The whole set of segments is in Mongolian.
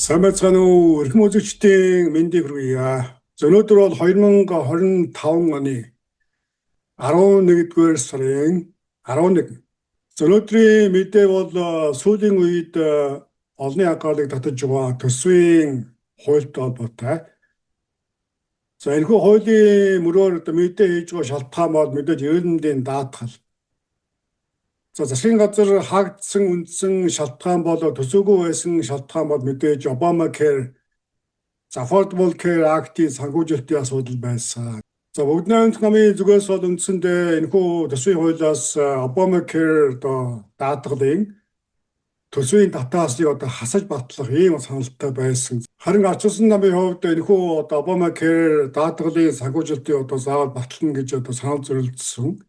Сайн байцгаана уу? Эрхэм үзэгчдийн мэндийг хүргье. За, өнөөдөр бол 2025 оны 11-р сарын 11. За, өнөөдрийн мэдээ бол сүүлийн үед олонний анхаарлыг татаж байгаа төсвийн хуультай холбоотой. За, энэхүү хуулийн мөрөөр одоо мэдээ хийж байгаа шалтгаан бол мэдээж эрүүл мэндийн даатгал. За, засгийн газар хаагдсан үндсэн шалтгаан бол төсөөгүй байсан шалтгаан бол мэдээж Obamacare, за, Affordable Care Act-ийн санхүүжилтийн асуудал байсан. За, Бүгд найрамдах намын зүгээс бол үндсэндээ энэхүү төсвийн хуулиас Obamacare одоо даатгалын төсвийн татааслыг одоо хасаж батлах ийм саналтай байсан. Харин Ач намын хувьд энэхүү одоо Obamacare даатгалын санхүүжилтийн одоо заавал батлана гэж одоо санал зөрөлдсөн.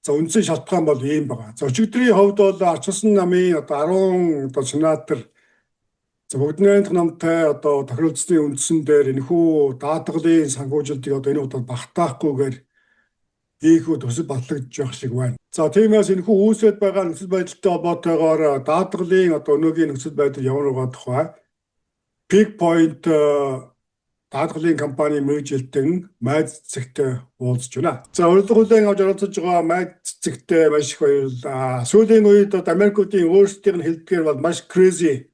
За, үндсэн шалтгаан бол ийм байгаа. За, өчигдрийн хувьд бол Ач намын одоо 10 одоо сенатор, за, Бүгд найрамдах намтай одоо тохиролцсны үндсэн дээр энэхүү даатгалын санхүүжилтийг одоо энэ удаад багтаахгүйгээр ийхүү төсөв батлагдж явах шиг байна. За, тиймээс энэхүү үүсээд байгаа нөхцөл байдалтай холбоотойгоор даатгалын одоо өнөөгийн нөхцөл байдал ямар байгаа тухай Peak Point даатгалын компани мэргэжилтэн Майд Цэцэгтэй уулзж байна. За, урилга хүлээн авч оролцож байгаа Майд Цэцэгтэй маш их баярлалаа. Сүүлийн үед одоо Америкуудын өөрсдийнх нь хэлдгээр бол маш crazy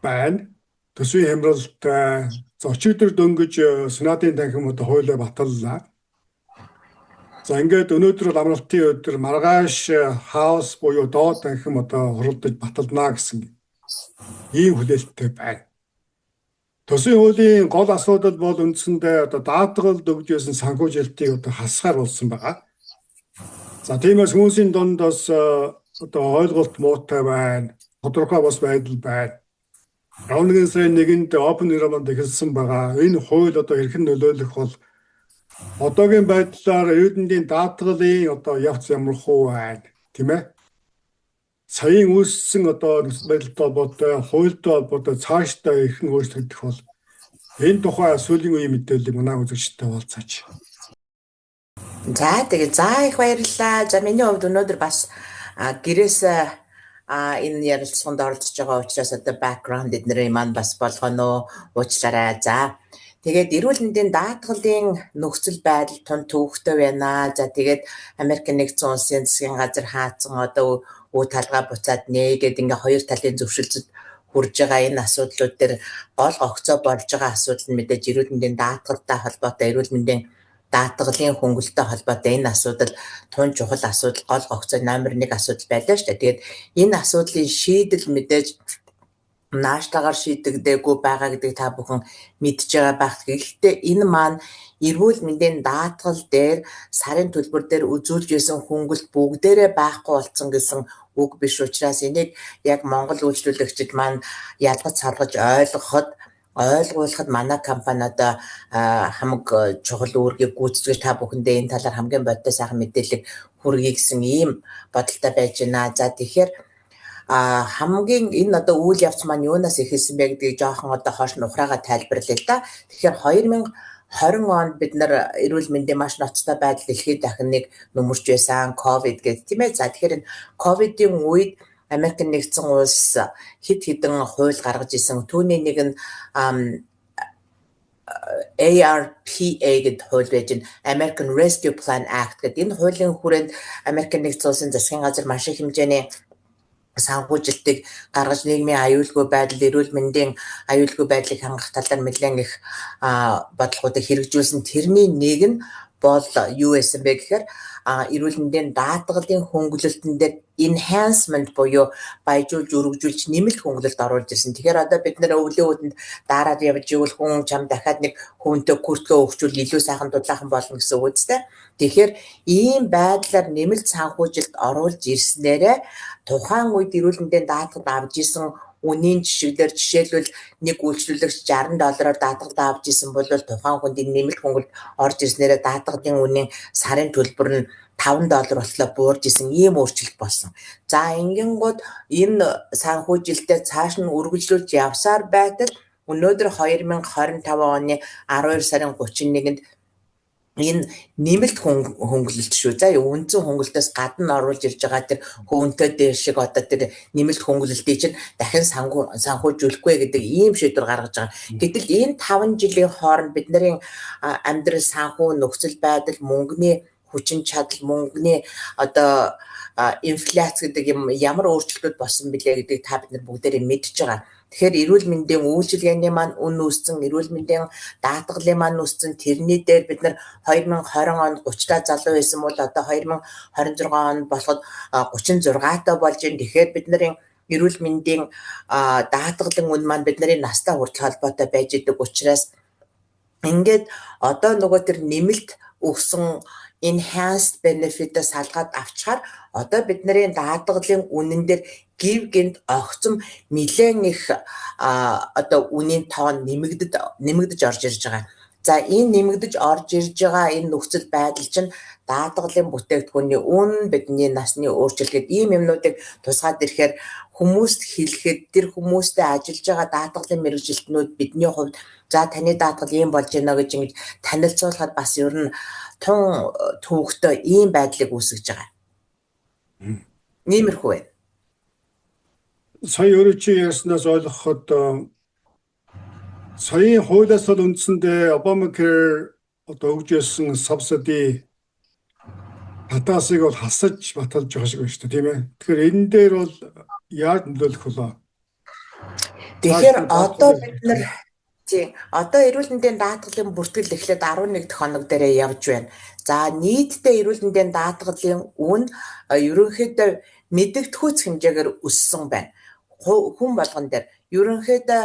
байна. Төсвийн хямралтай. За, өчигдөр дөнгөж Сенатын танхим одоо хуулиа баталлаа. За, ингээд өнөөдөр бол амралтын өдөр, маргааш House буюу доод танхим одоо хуралдаж баталнаа гэсэн ийм хүлээлттэй байна. Төсвийн хуулийн гол асуудал бол үндсэндээ одоо даатгалд өгж байсан санхүүжилтийг одоо хасахаар болсон байгаа. За, тиймээс хүмүүсийн дунд бас одоо ойлголт муутай байна. Тодорхой бас байдал байна. 11 сарын 1-нд Open Enrollment эхэлсэн байгаа. Энэ хууль одоо хэрхэн нөлөөлөх бол, одоогийн байдлаар эрүүл мэндийн даатгалын одоо явц ямархуу байна, тийм ээ? Саяын үүссэн одоо нөхцөл байдалтай холбоотой, хуультай холбоотой цаашдаа хэрхэн өөрчлөгдөх бол, энэ тухай сүүлийн үеийн мэдээллийг манай үзэгчидтэй хуваалцаач. За, тэгээ, за, их баярлалаа. За, миний хувьд өнөөдөр бас гэрээс энэ ярилцлаганд оролцож байгаа учраас одоо background эднэрийн маань бас болгоно, уучлаарай. За, тэгээд эрүүл мэндийн даатгалын нөхцөл байдал тун төвөгтэй байна. За, тэгээд Америк Нэгдсэн Улсын засгийн газар хаацсан, одоо үү талгаа буцаад нээгээд ингээ хоёр талын зөвшөлтөд хүрж байгаа энэ асуудлууд дээр гол гогцоо болж байгаа асуудал нь мэдээж эрүүл мэндийн даатгалтай холбоотой, эрүүл мэндийн даатгалын хөнгөлөлттэй холбоотой энэ асуудал тун чухал асуудал, гол гогцоо номер 1 асуудал байлаа шүү дээ. Тэгээд энэ асуудлын шийдэл мэдээж нааштайгаар шийдэгдээгүй байгаа гэдгийг та бүхэн мэдж байгаа байх. Гэхдээ энэ маань эрүүл мэндийн даатгал дээр сарын төлбөр дээр үзүүлж байсан хөнгөлт бүгдээрээ байхгүй болсон гэсэн үг биш учраас энийг яг Монгол үйлчлүүлэгчид маань ялгаж салгаж ойлгоход, ойлгуулахад манай компани одоо хамаг чухал үүргийг гүйцэтгэж, та бүхэндээ энэ талаар хамгийн бодтой сайхан мэдээлэл хүргэе гэсэн ийм бодолтой байж байна. За, тэгэхээр хамгийн энэ одоо үйл явц маань юунаас эхэлсэн бэ гэдгийг жоохон одоо хойш нь ухраага тайлбарлая л да. Тэгэхээр 2020 онд бид нар эрүүл мэндийн маш ноцтой байдал дэлхийд дахин нэг нөмөрч байсан, ковид гэдэг, тийм ээ. За, тэгэхээр энэ ковидын үед Америк Нэгдсэн Улс хэд хэдэн хууль гаргаж исэн. Түүний нэг нь ARPA гэдэг хууль байж байна. American Rescue Plan Act гэдэг энэ хуулийн хүрээнд Америк Нэгдсэн Улсын засгийн газар маш их хэмжээний санхүүжилтийг гаргаж, нийгмийн аюулгүй байдал, эрүүл мэндийн аюулгүй байдлыг хангах талаар нэлээд их бодлогоудыг хэрэгжүүлсэн. Тэрний нэг нь бол юу байсан бэ гэхээр эрүүл мэндийн даатгалын хөнгөлөлтөн дээр enhancement буюу баяжуулж, өргөжүүлж, нэмэлт хөнгөлөлт оруулж ирсэн. Тэгэхээр одоо бид нэр өвлийн үүдэнд дараад явж ивэл хүн чам дахиад нэг хүнтэй күртлөө өгчүүл илүү сайхан дулаахан болно гэсэн үг үстэй. Тэгэхээр ийм байдлаар нэмэлт санхүүжилт оруулж ирснээрээ тухайн үед эрүүл мэндийн даатгал авж исэн үнийн жишгэлэр, жишээлбэл, нэг үйлчлүүлэгч 60 доллараар даатгалаа авч исэн бол тухайн хүнд энэ нэмэлт хөнгөлт орж ирснээрээ даатгалын үнийн сарын төлбөр нь 5 доллар болтлоо буурж исэн ийм өөрчлөлт болсон. За, ингэнгүүт энэ санхүүжилтээ цааш нь үргэлжлүүлж явсаар байтал өнөөдөр 2025 оны 12 сарын 31-нд Энэ нэмэлт хөнгөлөлт шүү. За, үндсэн хөнгөлөлтөөс гадна оруулж ирж байгаа тэр хөөнтэй дээр шиг одоо тэр нэмэлт хөнгөлөлтийг чинь дахин санхүүжүүлэхгүй гэдэг ийм шийдвэр гаргаж байгаа. Гэтэл энэ 5 жилийн хооронд бидний амьдрал, санхүү, нөхцөл байдал, мөнгөний хүчин чадал, мөнгөний одоо инфляц гэдэг юм ямар өөрчлөлтүүд болсон билээ гэдгийг та бид нар бүгдээрээ мэдж байгаа. Тэгэхээр эрүүл мэндийн үйлчилгээний маань үн үүссэн, эрүүл мэндийн даатгалын маань үүссэн. Тэрний дээр бид нар 2020 онд 30 та залуу байсан бол одоо 2026 онд болоход 36 та болж байна. Тэгэхээр бид нарын эрүүл мэндийн даатгалын үн маань бидний настай хүртэл холбоотой байж идэг учраас ингээд одоо нөгөө тэр нэмэлт өгсөн enhanced benefit-ээс салгаад авчаар одоо бидний даатгалын үнэн дээр гэв гэнэт огцом нэлээн их одоо үнийн тоон нэмэгдэж орж ирж байгаа. За, энэ нэмэгдэж орж ирж байгаа энэ нөхцөл байдал чинь даатгалын бүтээгдэхүүний үн, бидний насны өөрчлөлт, ийм юмнуудыг тусгаад ирэхээр хүмүүст хэлэхэд тэр хүмүүстэй ажиллаж байгаа даатгалын мэргэжилтнүүд бидний хувьд за, таны даатгал ийм болж байна гэж ингэж танилцуулахад бас ер нь тун төвөгтэй ийм байдлыг үүсгэж байгаа. Иймэрхүү байна. Сая өөрөө чи ярьснаас ойлгоход саяын хуулиас бол үндсэндээ Obamacare одоо өгж ирсэн subsidy татаасыг бол хасаж баталж байгаа шиг байна шүү дээ, тийм ээ. Тэгэхээр энэ дээр бол яаж нөлөөлөх вэ? Тэгэхээр одоо бид нар, тийм, одоо эрүүл мэндийн даатгалын бүртгэл эхлээд 11 дахь хоног дээрээ явж байна. За, нийтдээ эрүүл мэндийн даатгалын үн ерөнхийдөө мэдэгдэхүйц хэмжээгээр өссөн байна. Хүн болгон дээр ерөнхийдөө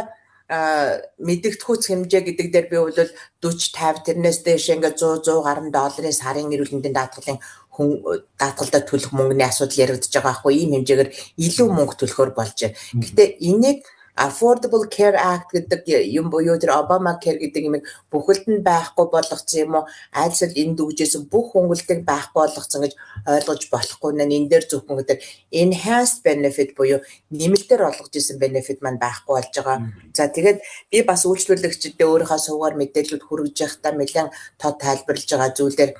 мэдэгдэхүйц хэмжээ гэдэг дээр би бол 40 50, тэрнээс дээш ингээд 100 100 гаруй долларын сарын эрүүл мэндийн даатгалын хүн даатгалдаа төлөх мөнгөний асуудал яригдж байгаа хгүй, ийм хэмжээгээр илүү мөнгө төлөхөөр болж байна. Гэхдээ энийг Affordable Care Act гэдэг юм буюу тэр Obamacare гэдэг юмыг бүхэлд нь байхгүй болгоцсон юм уу, айлсал энд өгжсэн бүх хөнгөлтийг байхгүй болгоцсон гэж ойлгож болохгүй нэ. Энэ дээр зөвхөн гэдэг enhanced benefit буюу нэмэлтээр олгож исэн benefit маань байхгүй болж байгаа. За, тэгээд би бас үйлчлүүлэгчдэд өөрийнхөө сувгаар мэдээлэлүүд хүргэж байхдаа нэлээд тод тайлбарлаж байгаа зүйлээр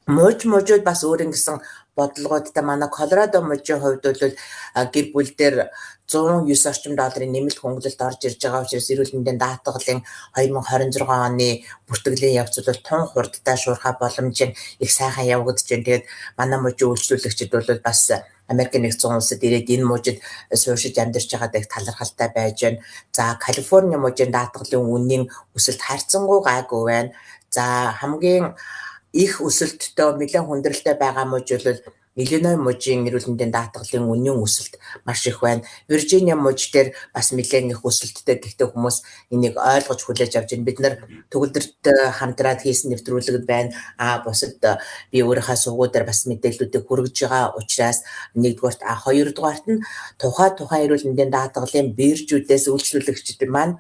муж мужууд бас өөр ингэсэн бодлогоодтой. Манай Колорадо мужийн хувьд бол гэр бүл дээр 109 орчим долларын нэмэлт хөнгөлөлт орж ирж байгаа учраас эрүүл мэндийн даатгалын 2026 оны бүртгэлийн явц бол тун хурдтай шуурхай боломжийн их сайхан явагдаж байна. Тэгээд манай мужийн үйлчлүүлэгчид бол бас Америк Нэгдсэн Улсад ирээд энэ мужид суурьшиж амьдарч байгаад их талархалтай байж байна. За, Калифорни мужийн даатгалын үнийн өсөлт харьцангуй гайгүй байна. За, хамгийн их өсөлттэй, нэлээд хүндрэлтэй байгаа муж бол Иллиной мужийн эрүүл мэндийн даатгалын үнийн өсөлт маш их байна. Виржиниа муж дээр бас нэлээд их өсөлттэй. Гэхдээ хүмүүс энийг ойлгож хүлээж авч байна. Бид нар төгөлдөрт хамтраад хийсэн нэвтрүүлэг байна. А бусад би өөрийнхөө сувгуудаар бас мэдээллүүдийг хүргэж байгаа учраас нэгдүгээрт, а хоёрдугаарт нь тухай тухайн эрүүл мэндийн даатгалын биржүүдээс үйлчлүүлэгчид маань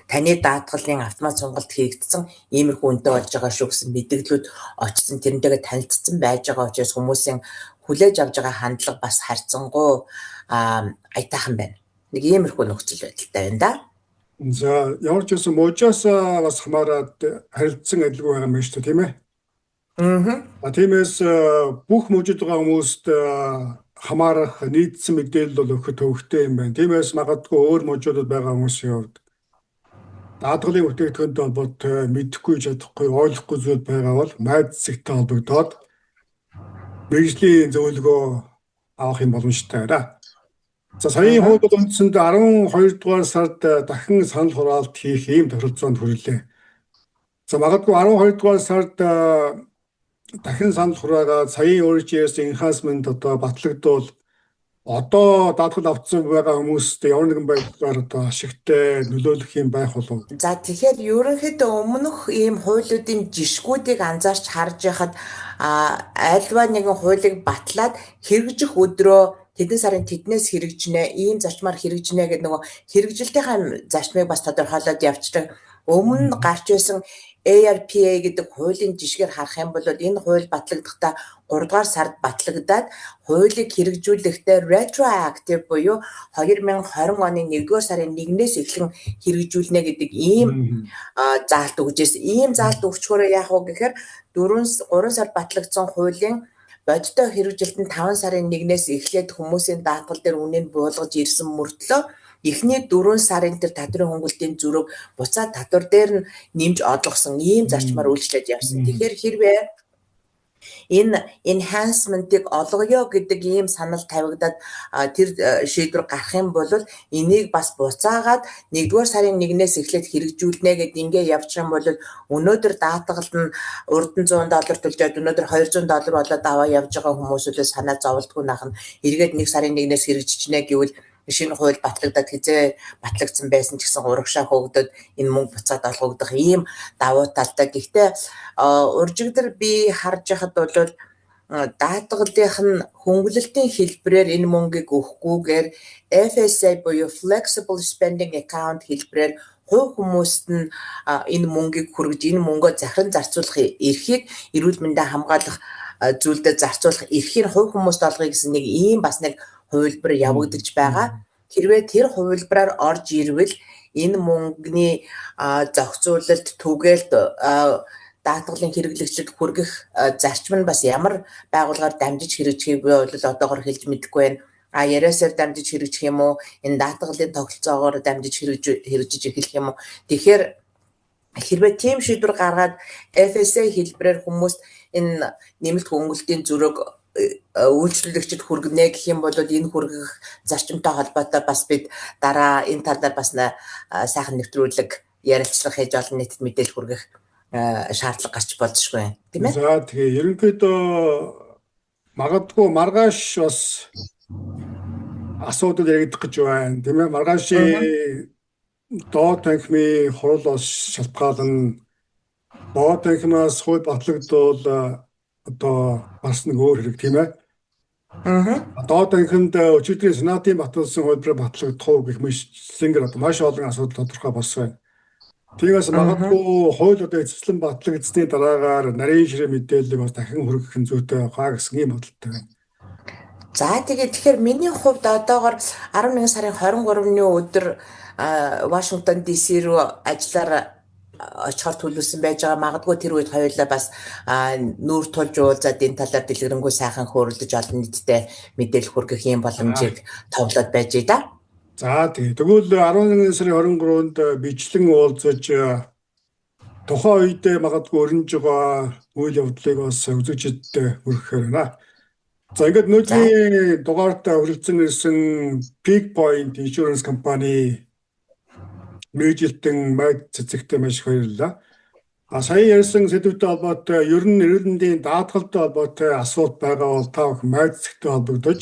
таны даатгалын автомат сонголт хийгдсэн, иймэрхүү үнэтэй болж байгаа шүү гэсэн мэдээллүүд очсон, тэрнтэйгээ танилцсан байж байгаа учраас хүмүүсийн хүлээж авч байгаа хандлага бас харьцангуй аятайхан байна. Нэг иймэрхүү нөхцөл байдалтай байна да. За, ямар ч байсан мужаас бас хамаарат харилцсан адилгүй байгаа юм байна шүү дээ, тийм ээ? Аа. Тиймээс бүх мужид байгаа хүмүүст хамаарах нийцсэн мэдээлэл бол өгөхөд төвөгтэй юм байна. Тиймээс магадгүй өөр мужуудад байгаа хүмүүсийн хувьд даатгалын бүтээгдэхүүнтэй холбоотой мэдэхгүй, чадахгүй, ойлгохгүй зүйл байгаа бол MyDistrict-тэй холбогдоод мэргэжлийн зөвлөгөө авах юм боломжтой байна. За, саяын хууль бол үндсэндээ 12 дугаар сард дахин санал хураалт хийх ийм тохиролцоонд хүрлээ. За, магадгүй 12 дугаар сард дахин санал хураагаад саяын өөрчилсөн enhancement одоо батлагдвал одоо даатгал авсан байгаа хүмүүст ямар нэгэн байдлаар одоо ашигтай нөлөөлөх юм байх болов? За, тэгэхээр ерөнхийдөө өмнөх ийм хуулиудын жишгүүдийг анзаарч харж байхад альва нэгэн хуулийг батлаад хэрэгжих өдрөө тэдэн сарын тэднээс хэрэгжинэ, ийм зарчмаар хэрэгжинэ гэдэг нөгөө хэрэгжилтийн зарчмыг бас тодорхойлоод явчихдаг. Өмнө нь гарч байсан ARPA гэдэг хуулийн жишгээр харах юм бол энэ хууль батлагдахдаа 3 дугаар сард батлагдаад, хуулийг хэрэгжүүлэхдээ retroactive буюу 2020 оны 1-р сарын 1-ээс эхлэн хэрэгжүүлнэ гэдэг ийм заалт өгч байсан. Ийм заалт өгчхөөрөө яах вэ гэхээр 4 3 сар батлагдсан хуулийн бодиттой хэрэгжилт нь 5 сарын 1-ээс эхлээд хүмүүсийн даатгал дээр үнэнд буулгаж ирсэн мөртлөө эхний 4 сарын тэр татварын хөнгөлтийн зөрүүг буцаад татвар дээр нь нэмж олгосон ийм зарчмаар үйлчлээд явсан. Тэгэхээр хэрвээ энэ enhancement-ыг олгоё гэдэг ийм санал тавигдаад, тэр шийдвэр гарах юм бол энийг бас буцаагаад 1-р сарын 1-ээс эхлээд хэрэгжүүлнэ гээд ингээ явчих юм бол өнөөдөр даатгалд нь урд нь 100 доллар төлжөөд, өнөөдөр 200 доллар болоод аваа явж байгаа хүмүүсүүдээ санаа зоволтгүй нах нь эргээд 1 сарын 1-ээс хэрэгжчихнэ гэвэл шинэ хууль батлагдаад, хэзээ батлагдсан байсан ч гэсэн урагшаа хөөгдөд, энэ мөнгө буцаад олгогдох ийм давуу талтай. Гэхдээ уржигдар би харж байхад бол даатгалынх нь хөнгөлөлтийн хэлбэрээр энэ мөнгийг өгөхгүйгээр FSA буюу Flexible Spending Account хэлбэрээр хувь хүмүүст нь энэ мөнгийг хүргэж, энэ мөнгөө захиран зарцуулах эрхийг, эрүүл мэндээ хамгаалах зүйлдээ зарцуулах эрхийг хувь хүмүүст олгоё гэсэн нэг ийм бас нэг хувилбар явагдаж байгаа. Хэрвээ тэр хувилбараар орж ирвэл энэ мөнгөний зохицуулалт, түгээлт, даатгалын хэрэглэгчид хүргэх зарчим нь бас ямар байгууллагаар дамжиж хэрэгжихийг би бол одоогор хэлж мэдэхгүй байна. IRS-ээр дамжиж хэрэгжих юм уу? Энэ даатгалын тогтолцоогоор дамжиж хэрэгжиж эхлэх юм уу? Тэгэхээр хэрвээ тийм шийдвэр гаргаад FSA хэлбэрээр хүмүүст энэ нэмэлт хөнгөлтийн зөрүүг үйлчлүүлэгчид хүргэнэ гэх юм бол энэ хүргэх зарчимтай холбоотой бас бид дараа энэ талаар бас сайхан нэвтрүүлэг, ярилцлага хийж, олон нийтэд мэдээлэл хүргэх шаардлага гарч болзошгүй, тийм ээ. За, тэгээ ерөнхийдөө магадгүй маргааш бас асуудал яригдах гэж байна, тийм ээ. Маргаашийн доод танхимын хурал бас шалтгаална. Доод танхимаас хууль батлагдвал одоо бас нэг өөр хэрэг, тийм ээ. Доод танхимд өчигдрийн сенатын баталсан хувилбараар батлагдах уу гэх мэтчилэнгээр одоо маш олон асуудал тодорхой болсон байна. Тиймээс магадгүй хууль одоо эцэслэн батлагдсаны дараагаар нарийн ширээ мэдээллийг бас дахин хүргэх нь зүйтэй байхаа гэсэн ийм бодолтой байна. За, тэгээд тэгэхээр миний хувьд одоогор 11 сарын 23-ны өдөр Вашингтон DC рүү ажиллаар очихоор төлөвлөсөн байж байгаа. Магадгүй тэр үед хоёулаа бас нүүр тулж уулзаад, энэ талаар дэлгэрэнгүй сайхан хөөрөлдөж, олон нийтэд мэдээлэл хүргэх юм боломжийг товлоод байж да. За, тэгээ. Тэгвэл 11 сарын 23-нд бичлэн уулзаж, тухайн үедээ магадгүй өрнөж байгаа үйл явдлыг бас үзэгчдэд хүргэхээр байна. За, ингээд өнөөдрийн дугаарт хүрэлцэн ирсэн Peak Point Insurance компани мэргэжилтэн Майд Цэцэгтэй маш их баярлалаа. А сая ярьсан сэдвтэй холбоотой, ер нь эрүүл мэндийн даатгалтай холбоотой асуулт байгаа бол та бүхэн Майд Цэцэгтэй холбогдож,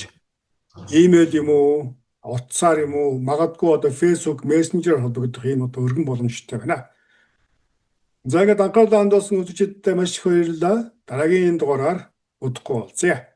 имэйл юм уу, утсаар юм уу, магадгүй одоо Facebook Messenger холбогдох ийм одоо өргөн боломжтой байна. За, ингээд анхаарлаа хандуулсан үзэгчдэд маш их баярлалаа. Дараагийн дугаараар удахгүй уулзъя.